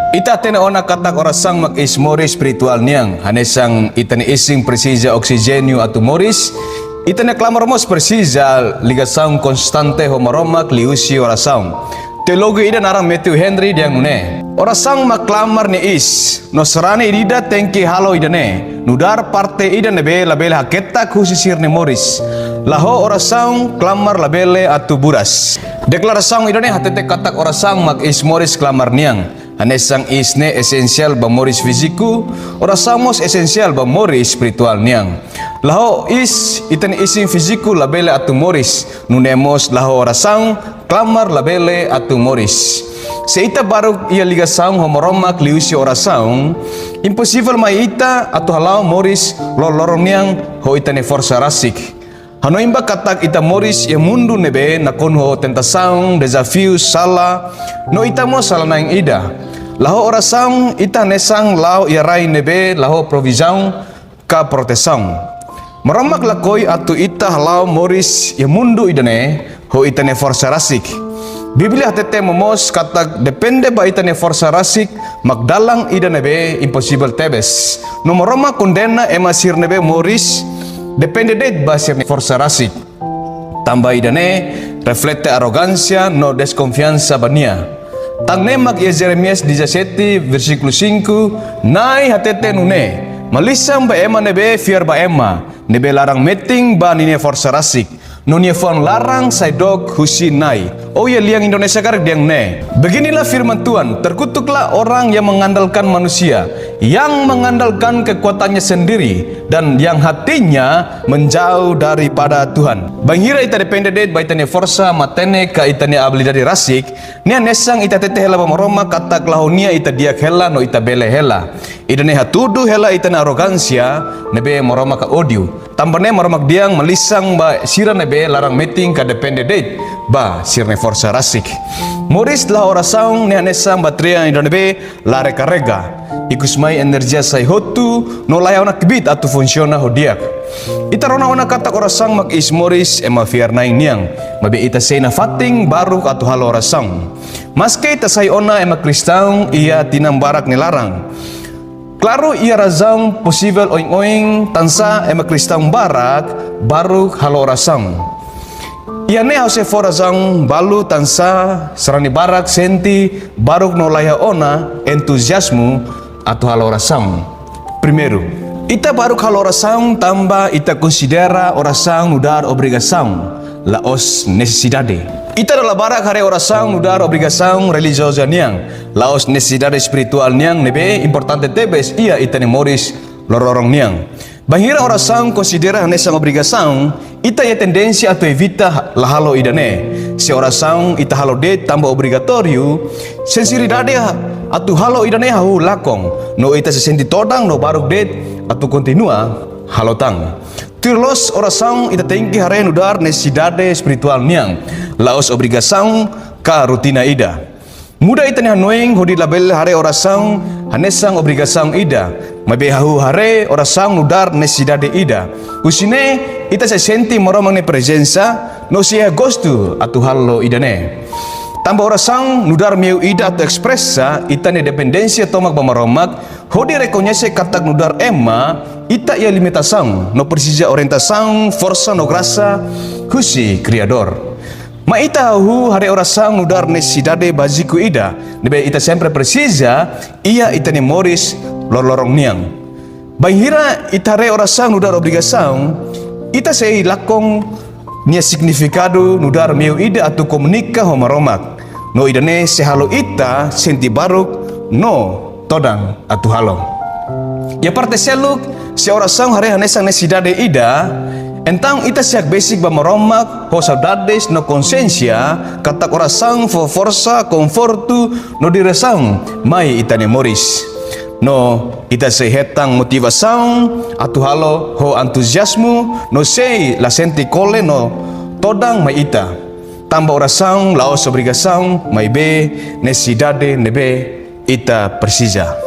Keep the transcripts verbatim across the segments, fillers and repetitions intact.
Ita hatene ona katak orasaun mak iis moris espirituál nian. Hanesan ita-nia isin presiza oksijéniu atu moris, ita-nia klamar mós presiza ligasaun konstante ho Maromak liuhusi orasaun. Teólogu ida naran Matthew Henry dehan nune'e: Orasaun mak klamar nia iis, no sarani ida-idak tenke halo ida-ne'e, nu'udar parte ida ne'ebé labele haketak husi sira-nia moris. La ho orasaun, klamar labele atu buras. Deklarasaun ida-ne'e hatete katak orasaun mak iis moris klamar nian. Hanesan iis ne'e esensiál ba moris fíziku, orasaun mós esensiál ba moris espirituál nian. La ho iis, ita-nia isin fíziku labele atu moris, nune'e mós la ho orasaun, klamar labele atu moris. Se ita baruk iha ligasaun ho Maromak liuhusi orasaun, imposivel mai ita atu hala'o moris loroloron nian ho ita-nia forsa rasik. Hanoin ba katak ita moris iha mundu ne'ebé nakonu ho tentasaun, dezafiu, sala, no ita mós sala-na'in ida. La ho orasaun, ita hanesan la'o iha rai ne'ebé la ho provizaun ka protesaun. Maromak lakohi atu ita hala'o moris iha mundu ida-ne'e ho ita-nia forsa rasik. Bíblia hatete momoos katak depende ba ita-nia forsa rasik mak dalan ida ne'ebé imposivel tebes. No Maromak kondena ema sira ne'ebé moris depende de'it ba sira-nia forsa rasik. Tanba ida-ne'e reflete arogánsia no deskonfiansa ba Nia. Tan ne'e mak iha Jeremias dezassete, versíkulu cinco, Na'i hatete nune'e: Malisan ba ema ne'ebé fiar ba ema, ne'ebé laran metin ba ninia forsa rasik, no nia fuan laran sai dook husi Na'i. Ou iha lian Indonesia karik dehan ne'e: Beginilah firman Tuhan, terkutuklah orang yang mengandalkan manusia, yang mengandalkan kekuatannya sendiri, dan yang hatinya menjauh daripada Tuhan. Bainhira ita depende de'it ba ita-nia forsa matenek ka ita-nia abilidade rasik, ne'e hanesan ita hatete hela ba Maromak katak la ho Nia ita di'ak hela no ita bele hela. Ida-ne'e hatudu hela ita-nia arogánsia ne'ebé Maromak odiu. Tanba ne'e Maromak dehan malisan ba sira ne'ebé laran metin ka depende de'it ba sira-nia forsa rasik. Moris la ho orasaun ne'e hanesan bateria ida ne'ebé la rekarrega. Ikus mai enerjia sai hotu, no laiha ona kbiit atu funsiona ho di'ak. Ita rona ona katak orasaun mak iis moris ema fiar-na'in nian. Maibé ita sei nafatin baruk atu halo orasaun. Maske ita sai ona ema kristaun iha tinan barak nia laran, klaru iha razaun posivel oioin tansá ema kristaun barak baruk halo orasaun. Iha ne'e ha'u sei fó razaun balu tansá sarani barak sente baruk no laiha ona entuziazmu atu halo orasaun. Primeiru, ita baruk halo orasaun tanba ita konsidera orasaun nu'udar obrigasaun, la'ós nesesidade. Ita dala barak haree orasaun nu'udar obrigasaun relijioza nian, la'ós nesesidade espirituál nian ne'ebé importante tebes iha ita-nia moris loroloron nian. Bainhira orasaun konsidera hanesan obrigasaun, ita iha tendénsia atu evita la halo ida-ne'e. Se orasaun ita halo de'it tanba obrigatóriu, sinseridade atu halo ida-ne'e hahú lakon, no ita sei sente todan no baruk de'it atu kontinua halo tan. Tuir loos, orasaun ita tenke haree nu'udar nesesidade espirituál nian, la'ós obrigasaun ka rutina ida. Muda ita-nia hanoin hodi labele haree orasaun hanesan obrigasaun ida, maibé hahú haree orasaun nu'udar nesesidade ida. Husi ne'e, ita sei sente Maromak nia prezensa, no sei iha gostu atu halo ida-ne'e. Tanba orasaun nu'udar meiu ida atu espresa ita-nia dependénsia tomak ba Maromak, hodi rekoñese katak nu'udar ema, ita iha limitasaun, no presiza orientasaun, forsa no grasa husi Kriadór. Mai ita hahú haree orasaun nu'udar nesesidade báziku ida ne'ebé ita sempre presiza iha ita-nia moris loroloron nian. Bainhira ita haree orasaun nu'udar obrigasaun, ita sei lakon nia signifikadu nu'udar meiu ida atu komunika ho Maromak. No ida-ne'e sei halo ita sente baruk no todan atu halo. Iha parte seluk, se orasaun haree hanesan nesesidade ida, entaun ita sei hakbesik ba Maromak ho saudades no konsiénsia katak orasaun fó forsa, konfortu no diresaun mai ita-nia moris. No ita sei hetan motivasaun atu halo ho entuziazmu, no sei la sente kole no todan mai ita. Tanba orasaun la'ós obrigasaun, maibé nesesidade ne'ebé ita presiza.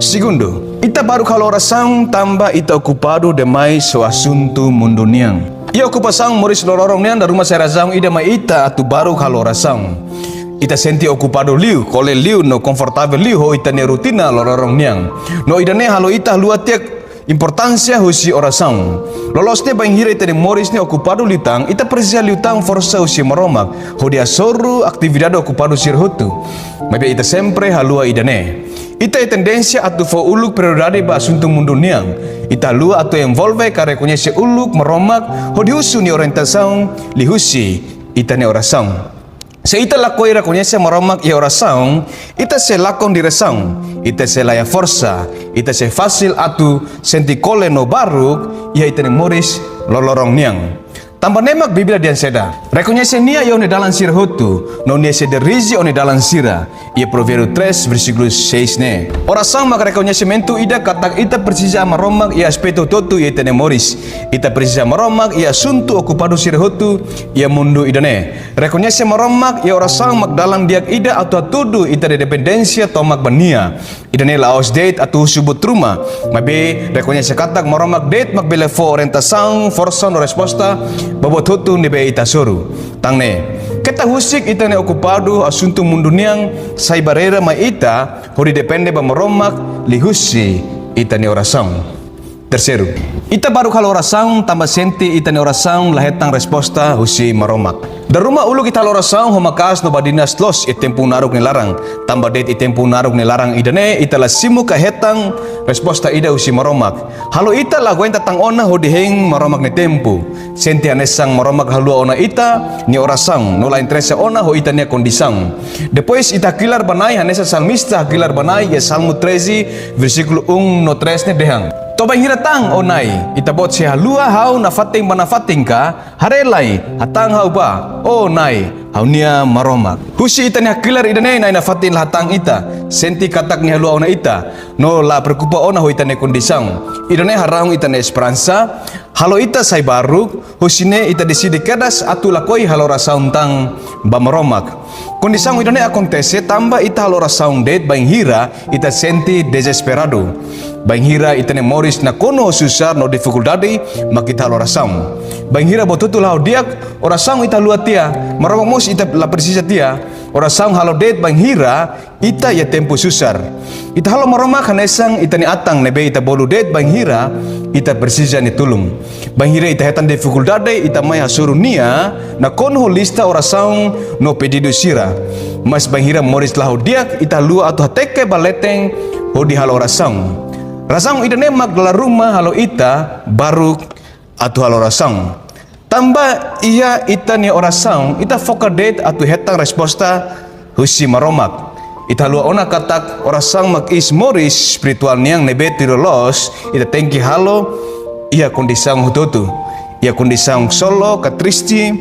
Segundu, ita baruk halo orasaun tanba ita okupadu demais ho asuntu mundu nian. Iha okupasaun moris loroloron nian dala ruma sai razaun ida mai ita atu baruk halo orasaun. Ita sente okupadu liu, kole liu no konfortavel liu ho ita-nia rotina loroloron nian. No ida-ne'e halo ita haluha tiha importánsia husi orasaun. Loloos ne'e bainhira ita-nia moris ne'e okupadu liután, ita presiza liután forsa husi Maromak hodi hasoru atividade okupadu sira hotu. Maibé ita sempre haluha ida-ne'e. Ita iha tendénsia atu fó uluk prioridade ba asuntu mundu nian. Ita haluha atu envolve ka rekoñese uluk Maromak hodi husu nia orientasaun liuhusi ita-nia orasaun. Se ita lakohi rekoñese Maromak iha orasaun, ita sei lakon diresaun, ita sei la iha forsa, ita sei fasil atu sente kole no baruk iha ita-nia moris loroloron nian. Tanba ne'e mak Bíblia dehan saida? Rekoñese Nia iha ó-nia dalan sira hotu, no Nia sei dirije ó-nia dalan sira. Iha Provérbios três, versíkulu seis ne'e. Orasaun mak rekoñesimentu ida katak ita presiza Maromak iha aspetu hotu-hotu iha ita-nia moris. Ita presiza Maromak iha asuntu okupadu sira hotu iha mundu ida-ne'e. Rekoñese Maromak iha orasaun mak dalan di'ak ida atu hatudu ita-nia dependénsia tomak ba Nia. Ida-ne'e la'ós de'it atu husu buat ruma, maibé rekoñese katak Maromak de'it mak bele fó orientasaun, forsa no resposta ba buat hotu ne'ebé ita hasoru. Tan ne'e, keta husik ita-nia okupadu asuntu mundu nian sai barreira mai ita hodi depende ba Maromak liuhusi ita-nia orasaun. Terseiru, ita baruk halo orasaun tanba sente ita-nia orasaun la hetan resposta husi Maromak. Dala ruma uluk ita halo orasaun ho maka'as no badinas loos iha tempu naruk nia laran. Tanba de'it iha tempu naruk nia laran ida-ne'e ita la simu ka hetan resposta ida husi Maromak. Halo ita la aguenta tan ona hodi hein Maromak nia tempu. Sente hanesan Maromak haluha ona ita-nia orasaun, no la interesa ona ho ita-nia kondisaun. Depois ita hakilar ba Na'i hanesan salmista hakilar ba Na'i iha Salmu treze, versíkulu um no três ne'e dehan: To'o bainhira tan, ó Na'i, Ita-Boot sei haluha ha'u nafatin ba nafatin ka? Haree lai, hatán ha'u bá, ó Na'i, ha'u-nia Maromak. Husi ita-nia hakilar ida-ne'e Na'i nafatin la hatán ita, sente katak Nia haluha ona ita, no la preokupa ona ho ita-nia kondisaun. Ida-ne'e harahun ita-nia esperansa, halo ita sai baruk, husi ne'e ita deside kedas atu lakohi halo orasaun tan ba Maromak. Kondisaun ida-ne'e akontese tanba ita halo orasaun de'it bainhira ita sente dezesperadu. Bainhira ita-nia moris nakonu ho susar no difikuldade, mak ita halo orasaun. Bainhira buat hotu la'o di'ak, orasaun ita haluha tiha, Maromak mós ita la presiza tiha, orasaun halo de'it bainhira ita iha tempu susar. Ita halo Maromak hanesan ita-nia atan ne'ebé ita bolu de'it bainhira ita presiza nia tulun. Bainhira ita hetan difikuldade, ita mai hasoru Nia nakonu ho lista orasaun no pedidu sira. Mas bainhira moris la'o di'ak, ita haluha atu hateke ba leten hodi halo orasaun. Razaun ida-ne'e mak dala ruma halo ita baruk atu halo orasaun. Tanba iha ita-nia orasaun, ita foka de'it atu hetan resposta husi Maromak. Ita haluha ona katak orasaun mak iis moris espirituál nian ne'ebé tuir loloos ita tenke halo iha kondisaun hotu-hotu. Iha kondisaun solok ka triste,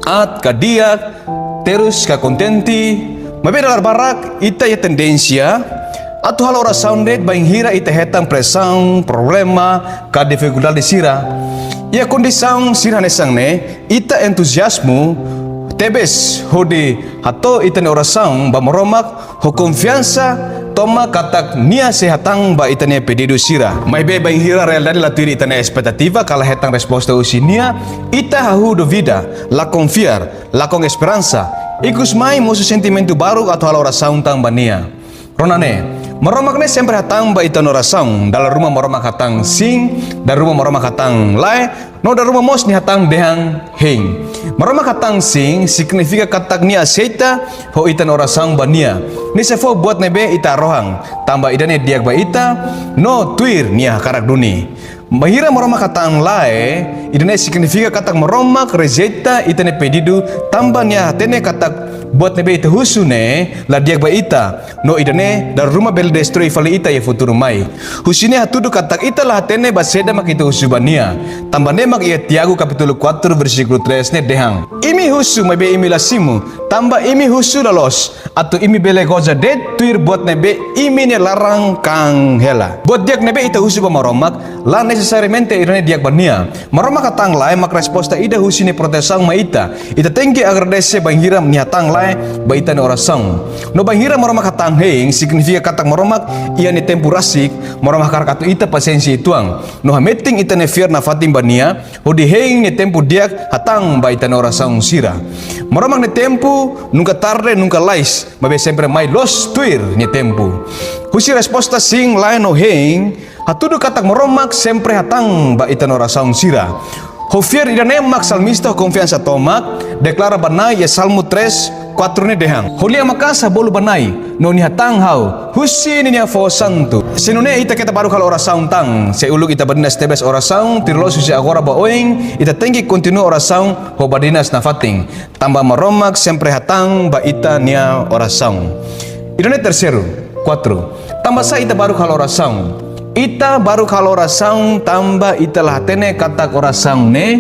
aat ka di'ak, terus ka kontente, maibé dala barak ita iha tendénsia atu halo orasaun de'it bainhira ita hetan presaun, problema, ka difikuldade sira. Iha kondisaun sira hanesan ne'e, ita entuziazmu tebes hodi hato'o ita-nia orasaun ba Maromak ho konfiansa tomak katak Nia sei hatán ba ita-nia pedidu sira. Maibé bainhira realidade la tuir ita-nia espetativa ka la hetan resposta husi Nia, ita hahú dúvida, la konfia, lakon esperansa. Ikusmai mosu sentimentu baruk atu halo orasaun tan ba Nia. Rona ne'e, Maromak ne'e sempre hatán ba ita-nia orasaun. Dala ruma Maromak hatán sin, dala ruma Maromak hatán lae, no dala ruma mós Nia hatán dehan hein. Maromak hatán sin signifika katak Nia aseita ho ita-nia orasaun ba Nia. Nia sei fó buat ne'ebé ita harohan, tanba ida-ne'e di'ak ba ita, no tuir Nia hakarak duni. Bainhira Maromak hatán lae, ida-ne'e signifika katak Maromak rejeita ita-nia pedidu, tanba Nia hatene katak buat ne'ebé ita husu ne'e la di'ak ba ita, no ida-ne'e dala ruma bele destroi fali ita iha futuru mai. Husi ne'e hatudu katak ita la hatene ba saida mak ita husu ba Nia. Tanba ne'e mak iha Tiago kapítulu quatro versíkulu três ne'e dehan: Imi husu, maibé imi la simu, tanba imi husu loloos, atu imi bele goza de'it tuir buat ne'ebé imi-nia laran kaan hela. Buat di'ak ne'ebé ita husu ba Maromak, la nesesariamente ida-ne'e di'ak ba Nia. Maromak hatán lae mak resposta ida husi Nia protesaun mai ita. Ita tenke agradese bainhira Nia hatán lae ba ita-nia orasaun. No bainhira Maromak hatán hein, signifika katak Maromak iha Nia tempu rasik, Maromak hakarak atu ita pasiénsia uitoan. No hametin ita-nia fiar nafatin ba Nia, hodi hein nia tempu di'ak hatán ba ita-nia orasaun sira. Maromak nia tempu nunka tarde, nunka lais, maibé sempre mai loos tuir nia tempu. Husi resposta sin, lae no hein, hatudu katak Maromak sempre hatán ba ita-nia orasaun sira. Ho fiar ida-ne'e mak salmista ho konfiansa tomak deklara ba Na'i iha Salmu três, quatro ne'e dehan: Ho lian maka'as ha'u bolu ba Na'i, no Nia hatán ha'u husi ninia foho santu. Se nune'e ita keta baruk halo orasaun tan. Se uluk ita badinas tebes orasaun, tuir loos husi agora ba oin, ita tenke kontinua orasaun ho badinas nafatin. Tanba Maromak sempre hatán ba ita-nia orasaun. Ida-ne'e terseiru, quatro. Tanbasá ita baruk halo orasaun? Ita baruk halo orasaun tanba ita la hatene katak orasaun ne'e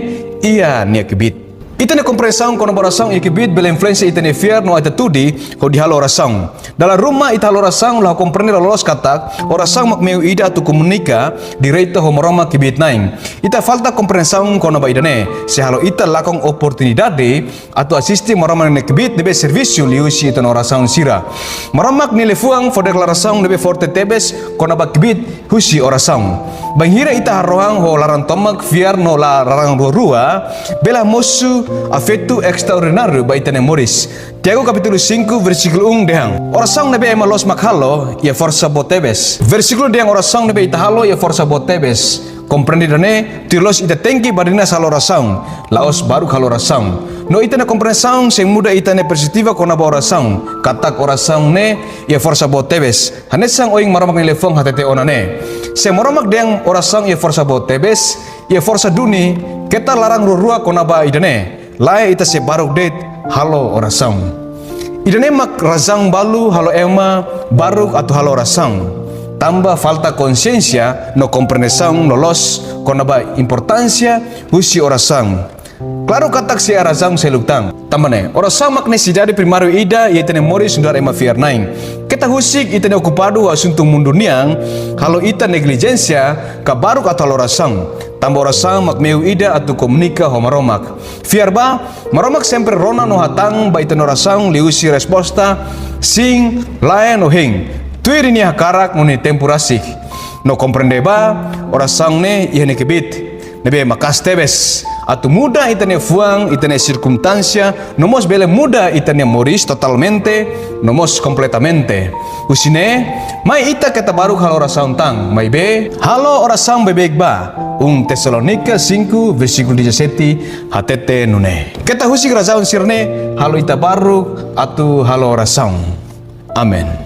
iha nia kbiit. Ita-nia komprensaun kona-ba orasaun iha kbiit bele influensia ita-nia fiar no atitude hodi halo orasaun. Dala ruma ita halo orasaun la komprende loloos katak orasaun mak meiu ida atu komunika direta ho Maromak kbiit-na'in. Ita falta komprensaun kona-ba ida-ne'e, sei halo ita lakon oportunidade atu asiste Maromak nia kbiit ne'ebé servisu liuhusi ita-nia orasaun sira. Maromak nia liafuan fó deklarasaun ne'ebé forte tebes kona-ba kbiit husi orasaun. Bainhira ita harohan ho laran tomak, fiar no laran rua-rua, bele hamosu efeitu estraordináriu ba ita-nia moris. Tiago kapítulu cinco, versíkulu um dehan: Orasaun ne'ebé ema loos mak halo, iha forsa boot tebes. Versíkulu dehan orasaun ne'ebé ita halo iha forsa boot tebes. Komprende ida-ne'e, tuir loos ita tenke badinas halo orasaun, la'ós baruk halo orasaun. No ita-nia komprensaun sei muda ita-nia perspetiva kona-ba orasaun, katak orasaun ne'e iha forsa boot tebes. Hanesan ohin Maromak nia liafuan hatete ona ne'e. Se Maromak dehan orasaun iha forsa boot tebes, iha forsa duni, keta laran rua-rua kona-ba ida-ne'e. Lae, ita sei baruk de'it halo orasaun. Ida-ne'e mak razaun balu halo ema baruk atu halo orasaun. Tanba falta konsiénsia no komprensaun loloos kona-ba importánsia husi orasaun. Klaru katak sei iha razaun seluk tan. Tanba ne'e, orasaun mak nesesidade primáriu ida iha ita-nia moris nu'udar ema fiar-na'in. Keta husik ita-nia okupadu ho asuntu mundu nian halo ita neglijénsia ka baruk atu halo orasaun. Tanba orasaun mak meiu ida atu komunika ho Maromak. Fiar bá, Maromak sempre rona no hatán ba ita-nia orasaun liuhusi resposta sin, lae no hein, tuir nia hakarak no nia tempu rasik. No komprende bá, orasaun ne'e iha nia kbiit ne'ebé maka'as tebes atu muda ita-nia fuan, ita-nia sirkunstánsia, no mós bele muda ita-nia moris totalmente no mós kompletamente. Husi ne'e, mai ita keta baruk halo orasaun tan, maibé halo orasaun beibeik bá. Um Tesalónika cinco, versíkulu dezassete, hatete nune'e. Keta husik razaun sira-ne'e halo ita baruk atu halo orasaun. Amen.